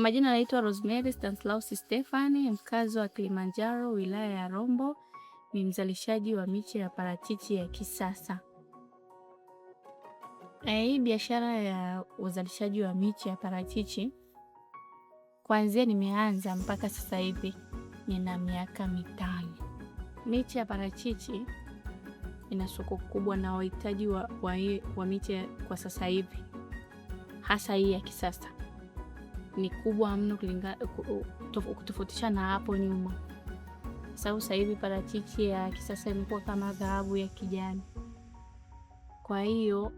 Kwa majina naitwa Rosemary Stanislaus Stefani, mkazi wa Kilimanjaro, wilaya ya Rombo, ni mzalishaji wa miche ya parachichi ya kisasa. Hii biashara ya uzalishaji wa miche ya parachichi kuanzia nimeanza mpaka sasa hivi nina miaka 5. Miche ya parachichi ina soko kubwa na wahitaji wa miche kwa sasa hivi, hasa hii ya kisasa ni kubwa mno kutofautisha na hapo nyuma. Sababu sasa hivi parachichi ya kisasa imekuwa kama dhahabu ya kijani. Kwa hiyo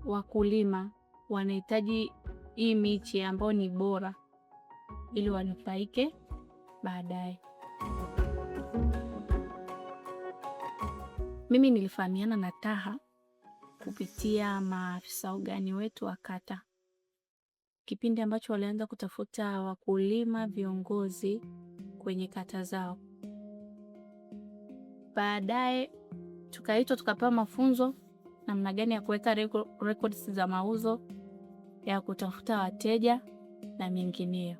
wakulima wanahitaji hii miche ambayo ni bora ili wanufaike baadaye. Mimi nilifahamiana na TAHA kupitia maafisa ugani wetu wa kata. Kipindi ambacho walianza kutafuta wakulima viongozi kwenye kata zao. Baadaye tukaitwa tukapewa mafunzo namna gani ya kuweka records za mauzo, ya kutafuta wateja na mengineyo.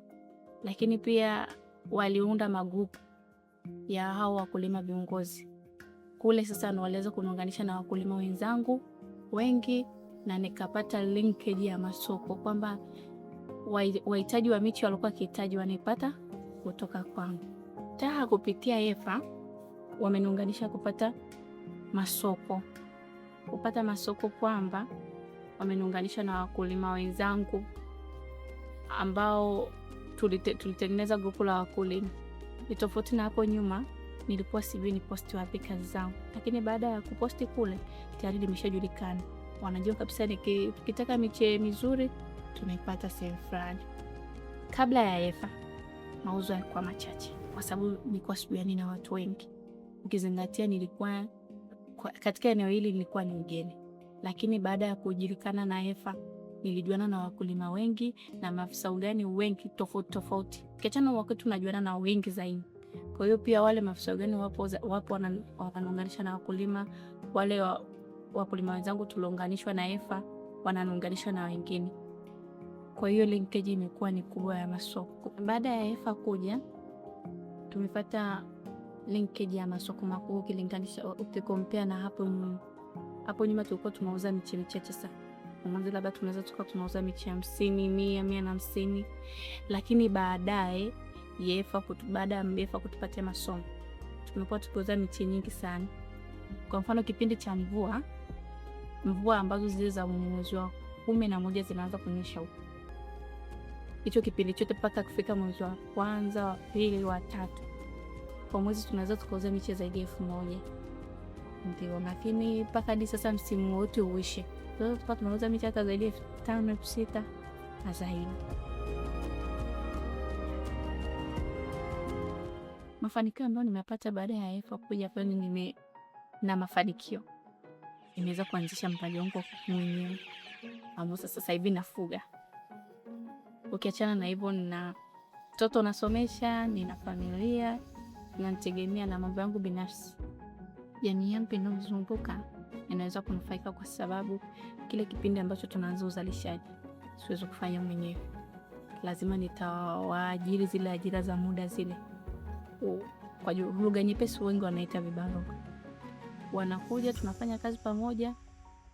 Lakini pia waliunda magrupu ya hao wakulima viongozi. Kule sasa ndo waliweza kuniunganisha na wakulima wenzangu wengi na nikapata linkage ya masoko kwamba wahitaji wa miche walikuwa wakihitaji wanaipata kutoka kwangu. TAHA kupitia EFA wameniunganisha kupata masoko. Kupata masoko kwamba wameniunganisha na wakulima wenzangu ambao tulitengeneza grupu la wakulima. Ni tofauti na hapo nyuma nilikuwa sijui ni posti wapi kazi zangu, lakini baada ya kuposti kule tayari nimeshajulikana. Wanajua kabisa nikitaka miche mizuri tunaipata sehemu fulani. Kabla ya EFA mauzo yalikuwa machache kwa sababu nilikuwa sijuani na watu wengi. Ukizingatia nilikuwa katika eneo hili nilikuwa ni mgeni. Lakini baada ya kujulikana na EFA nilijuana na wakulima wengi na maafisa ugani wengi tofauti tofauti. Ukiachana wakati tunajuana na wengi zaidi. Kwa hiyo pia wale maafisa ugani wapo wanaunganisha na wakulima, wale wakulima wenzangu tuliunganishwa na EFA wanaunganishwa na wengine. Kwa hiyo linkage imekuwa ni kubwa ya masoko. Baada ya EFA kuja tumepata linkage ya masoko makubwa ukilinganisha ukikompea na hapo nyuma. Hapo nyuma tulikuwa tunauza miche michache sana. Mwanzo labda tunaweza tukawa tunauza miche 50, 100, 150. Lakini baadaye baada ya EFA kutupatia masomo tumekuwa tukiuza miche nyingi sana. Kwa mfano kipindi cha mvua, mvua ambazo zile za mwezi wa 11 zinaanza kunyesha huko. Hicho kipindi chote mpaka kufika mwezi wa kwanza, wa pili, wa tatu, kwa mwezi tunaweza tukauza miche zaidi ya 1000. Ndio, lakini mpaka hadi sasa msimu wote uishe, tunaweza tukawa tunauza miche hata zaidi ya 5000, 6000 na zaidi. Mafanikio ambayo nimepata baada ya EFA kuja kwani na mafanikio. Nimeweza kuanzisha mradi wangu mwenyewe ambao sasa hivi nafuga. Ukiachana na hivyo, nina mtoto nasomesha, nina familia inanitegemea na mambo yangu binafsi. Jamii yangu inayozunguka inaweza kunufaika kwa sababu kile kipindi ambacho tunaanza uzalishaji siwezi kufanya mwenyewe. Lazima nitawaajiri zile ajira za muda zile. Kwa lugha nyepesi wengi wanaita vibarua. Wanakuja tunafanya kazi pamoja,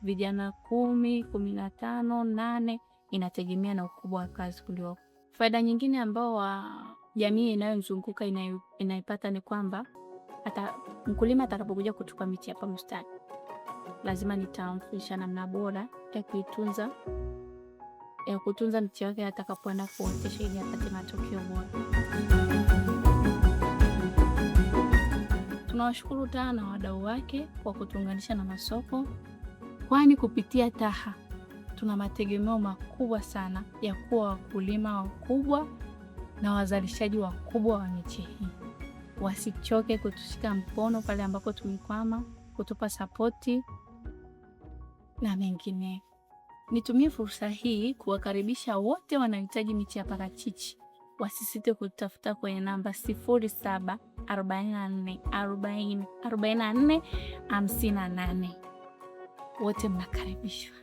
vijana 10, 15, 8, inategemea na ukubwa wa kazi uliopo. Faida nyingine ambao jamii inayomzunguka inaipata ni kwamba hata mkulima atakapokuja kuchukua miti hapa bustani, lazima nitamfundisha namna bora ya kuitunza, ya kutunza mti wake atakapoenda kuotesha ili apate matokeo bora. Tunawashukuru TAHA na wadau wake kwa kutuunganisha na masoko, kwani kupitia TAHA tuna mategemeo makubwa sana ya kuwa wakulima wakubwa na wazalishaji wakubwa wa miche hii. Wasichoke kutushika mkono pale ambapo tumekwama, kutupa sapoti na mengine. Nitumie fursa hii kuwakaribisha wote wanaohitaji miche ya parachichi wasisite kutafuta kwenye namba 07 44 40 44 58. Wote mnakaribishwa.